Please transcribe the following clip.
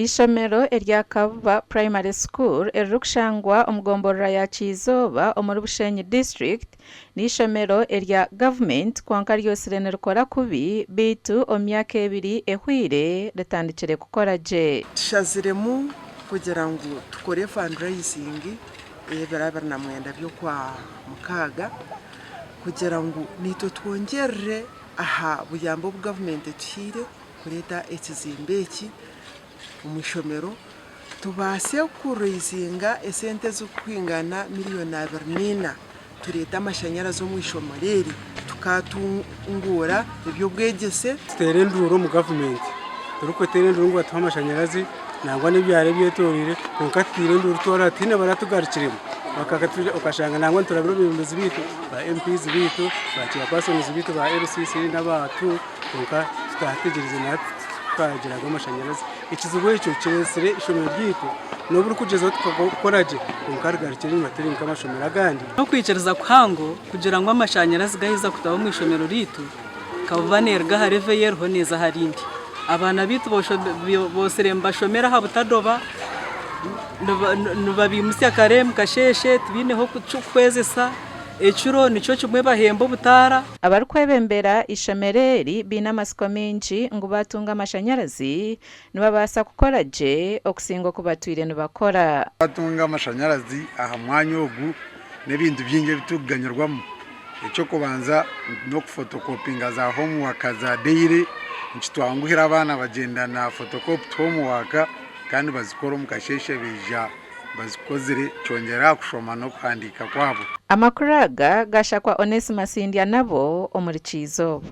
Eishomero erya Kabuba Primary School eririkushangwa omu gomborora ya Kyizooba omuri Bushenyi District n'eishomero erya gavumenti kwonka ryosire nirikora kubi beitu omu myaka ebiri ehweire ritandikire kukora gye. Tushaziremu kugira ngu tukore fundraising ey'ebiro 29 by'Okwamukaaga kugira ngu naitwe twongyerere aha buyambi obu gavumenti etuhaire kureeta ekizimbe eki omu ishomero tubaase kuraizinga esente ezirikwingana miriyoni 24 tureete amashanyarazi omu ishomero eri tukatunguura eby'obwegyese. Tuteera enduuru omu gavumenti turikuteera enduuru ngu batuhe amashanyarazi nangwa n'ebyaro ebyetoreire kwonka tutaire enduuru twaraba tihaine baratugarukiremu okashanga nangwa niturabira omu beebembezi baitu ba MPs baitu ba chairpersons baitu ba LCC n'abaatu kwonka tutategyereize na hati tukagira ngu amashanyarazi. Ekizibu ekyo kiretsire eishomero ryaitu n'obu ririkugyezaho kukora gye kwonka rigarukire enyima tiri nk'amashomero agandi. N'okwikiriza kuhango kugira ngu amashanyarazi gaheza kutaho omu ishomero ryaitu, Kabuba neeruga aha level ei eriho neeza aha rindi. Abaana baitu boosire nibashomera aha butadoba, nibabaimutsya kare omu kasheeshe tibaineho ky'okuhwezesa, ekiro nikyo kimwe bahemba obutaara. Abarikwebembera eishomero eri baine amatsiko maingi ngu baatunga amashanyarazi nibabaasa kukora gye okusinga oku batwire nibakora. Twatunga amashanyarazi aha mwanya ogu n'ebintu bingi ebi turikuganyirwamu. Eky'okubanza n'okufotokopinga za homuwaka za daily nikitwanguhira abaana bagyenda na fotokopi homuwaka kandi bazikora omu kasheeshe baija bazikozire kyongyera aha kushoma n'okuhandiika kwabo. Amakuru aga gashakwa Onesmus Ndyanabo omuri Kyizooba.